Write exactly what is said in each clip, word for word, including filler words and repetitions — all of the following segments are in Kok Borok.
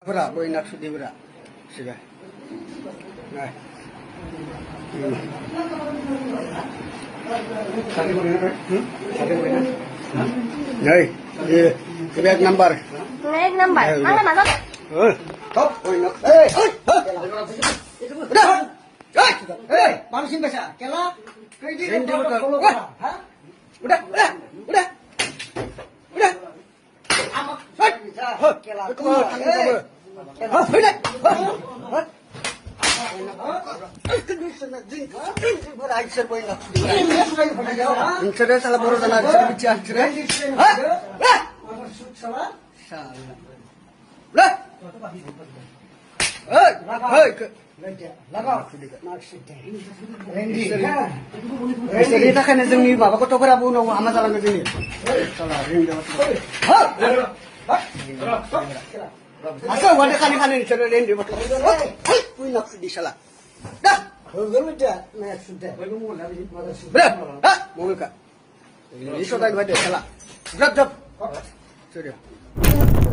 Bra, boi nak sudi bra. Siba. Nah. Hmm. Hey, eh, siba ek number. Ek number. Eh, udah. Ala mana? Eh, top, boi nak. Eh, eh, eh. Udah. Hey! Hey! Baru sini baca. Kela? Kredit. Kredit apa? Apa? Hah? Udah, udah, udah. Udah. Apa? Hey! Kela. Hey! Kela. Hah? Udah. Hah? Hah? Insurance ala boro dana, insurance bicara, insurance. Hah? Hah? Udah. Hey! Hey! Ke- Lagao. Rendi. Rendi. Rendi. Ini tak kena jengni baba ko tokra bu no ama jalan ke jengni. Salah, rendi. Ha? Ha? Asa wada kani kani ni chero rendi. Hei, kui nak di salah. Dah. Hei, guru dia, nak sudah. Bro, ha? Mau ka? Iso tang bai de sala. Jab, jab. Sorry.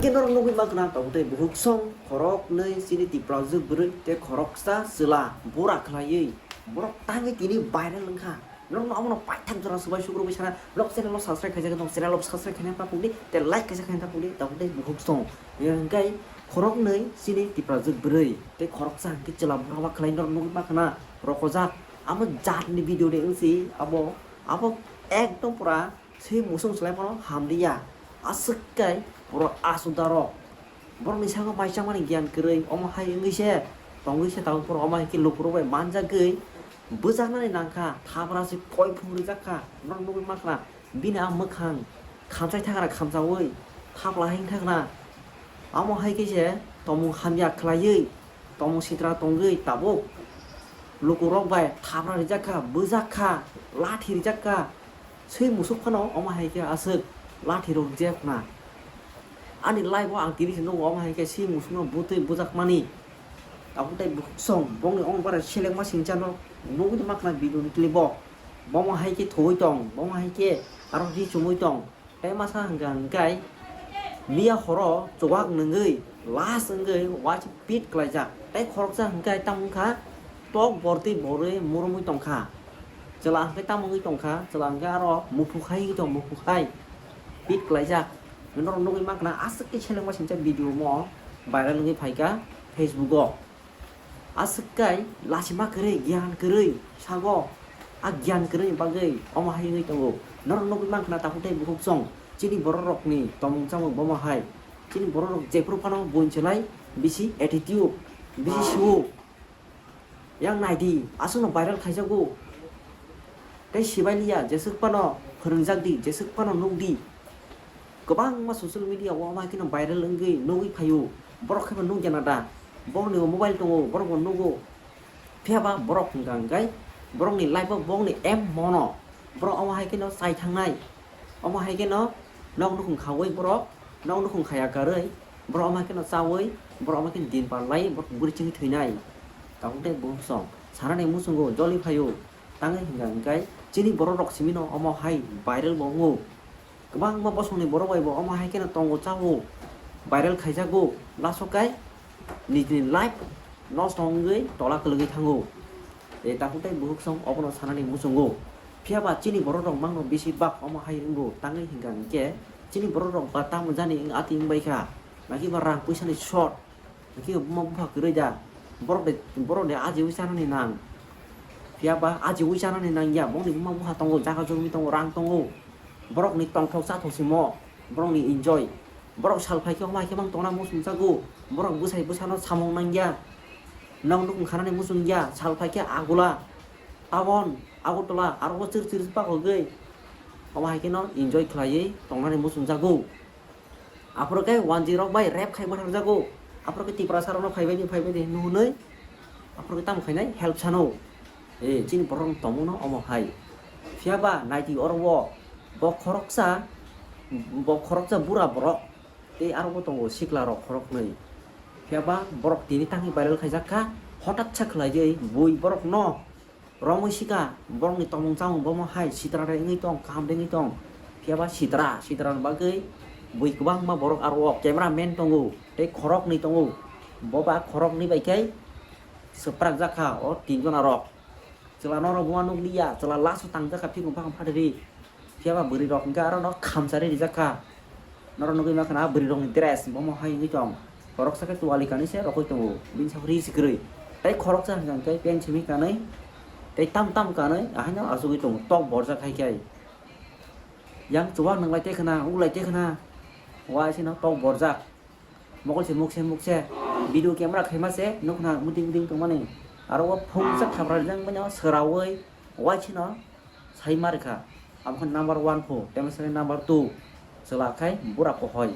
Khe norok nugwi ma khna tabuk tei buhuk song khorok nwi chini Tiprajwk bwrwi tei khoroksa chwla bura khlaiwi borok tangwi tini viral wngkha. Norokno omono paithak jora swbai sukrubwi sana norok channel o subscribe khaijak norok channel o subscribe khaina ta pungdi tei like kaisa khaina ta pungdi tabuk tei buhuk song. Hwnkhe khorok nwi chini Tiprajwk bwrwi tei khoroksa hwnkhe chwla bura ma khlai norok nugwi ma khna rokojak. Amo jatni video de wngsi abo. Abo ekdom pura swi musung swlai phano hamliya. Aswk khe borok aswk darok. Borokni saka maichangmani giyan kwrwi, omo hai wngwi se tongwi se tabuk phano omo hai khe lukurok bai manjagwi bwjaknani nangkha, thabra se koi phung rijak kha. Norok nugwi mankha, bini a mwkhang khamchai thagra khamchaui thapla hai wngkha khna. Amo hai khe se tongmung hamya khlaiwi, tongmung sitra tongwi tabuk lukurok bai thabra rijak kha, bwjak kha, lathi rijak kha, swi musuk phano omo hai khe aswk lathi rok rijak khna. Ani live o ang tini se nugo omo hai khe swi musukno butwi bwjakmani. Tabuk tei bukhuk song bongni omo bara selengma singcha no nugwi tongma khna video ni clip o. Bomo hai khe thuwi tong, bomo hai khe aro ri chumui tong. Tei masa hwnkha hwnkhe miya horo chuwak nwngwi last wngwi waisa pit klaijak. Tei khoroksa hwnkhe tamo wngkha tok bortwi borwi murumwi tongkha. Chwla hwnkhe tamo wngwi tongkha, chwla hwnkhe aro muphuk hai wngwi tong, muphuk hai pit klaijak. Norok nugwi mankha na aswk khe selengma singcha video mo viral wngwi phaikha Facebook o. Aswk kai lachima kwrwi, giyan kwrwi sago. A giyan kwrwini bagwi omo hai wngwi tongo. Norok nugwi mankha na takhuk tei bukhuk song. Chini borok rokni tongmung chamung bomo hai. Chini borok rok jephuru phano buini selai bisi attitude, bisi suo. Yang naidi, aswkno viral khaijago. Tei sibailiya, jeswk phano phwrwngjak di, jeswk phano nuk di. Kwbangma social media o omo hai kheno viral wngwi nugwi phaio. Borok khe bo nukya na da? Borokni bo mobile tongo, borok bo nugo. Phiya ba borok hwnkha hwnkhe borokni life o borokni aim mono. Borok omo hai kheno chai thangnai. Omo hai kheno nok nukhung khaui borok, nok nukhung khaya karwi borok omo hai kheno chaui, borok omo hai kheno din par lai, borok bwrwi chini thwinai. Tabuk tei bukhuk song sanani muchungo joli phaio. Tangwi hwnkha hwnkhe chini borok rok simino omo hai viral bo wngo. Kwbangma bosongni borok bai bo omo hai kheno tongo chao, viral khaijago, laso kai nijni life nosto wngwi tola kwlwgwi thango. E takhuk tei bukhuk song obono sanani muchungo. Phiya ba chini borok rok mangno bisi bak omo hai wngo, tangwi hwnkha hwnkhe chini borok rok ba tamo jani wng ati wngbai kha, naki ba rang puisa ni short. Khe buma bupha kwrwi da. Borok de, borok de ajiui chanani nang. Phiya ba ajiui chanani nang ya. Bongni buma bupha tongo, jaga jogwi tongo, rang tongo. Borokni tongthok chathok simo. Borokni enjoy. Borok sal phai khe omo hai khe mang tongna muchung jago. Borok bwsai bwsano samung nang ya. Nok nukhung khanani muchung ya. Sal phai khe Agola, Tabon, Agartala, aro o chwrwi chwrwi pakogwi. Omo hai kheno enjoy khlaiwi tongnani muchung jago. Aphuru khe wanjwi rok bai rap khai manharjago. Aphuru khe Tiprasa rokno phaibai di, phaibai di hinwi hwnwi. Aphuru khe tamo khainai help sano. E, chini borok rok tongmano omo hai. Phiya ba naidi oro o bo khoroksa, bo khoroksa bura borok. Tei aro bo tongo sikla rok khoroknwi. Phiya ba borok tini tangwi viral khaijak kha. Hotat sa khlaiwi bui borok no romwi sika, borokni tongmung chamung bomo hai sitra de wngwi tong, kaham de wngwi tong. Phiya ba sitra, sitra ni bagwi Bui kwbangma borok aro o camera man tongo, tei khoroknwi tongo. Bo ba khoroknwi bai khe swprak jak kha o tinjona rok. Chwla norok buma nukliya, chwla laso tangjak kha phikung phakung phatri. Phiya ba bwrwi rok hwnkhe aro no khamchari rijak kha. Norok nugwi mankha na bwrwi rokni dress bomo hai wngwi tong. Khoroksa khe tuwali kanwi se rokoi tongo, bini sak ri se kwrwi. Tei khoroksa hwnkhe pant simi kanwi, tei tam tam kanwi ahaino achugwi tongo, tok borjak hai khe. Yang chuwak nwnglai tei khna, uklai tei khna, waisino tok borjak. Mokol se muk se muk se, video camera khaima se nukna muting muting tongmani. Aro o phungsa thapra rijak mano swraui waisino sai ma rikha. Abo khe number one pho, tei masa number two chwla khai bura kohoi.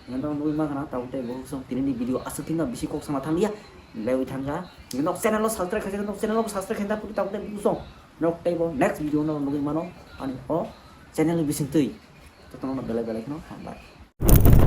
Hino nugwi mankha na tabuk tei bo song tini ni video aswk thima bisi kok sama thangya. Lewi thangya. Nok channel o subscribe khaijak, nok channel o subscribe khaina tabuk tei bo song. Nok tei bo next video no nugwi mano ani o channel ni bisingtwi. Jotono belai belai kheno hambai.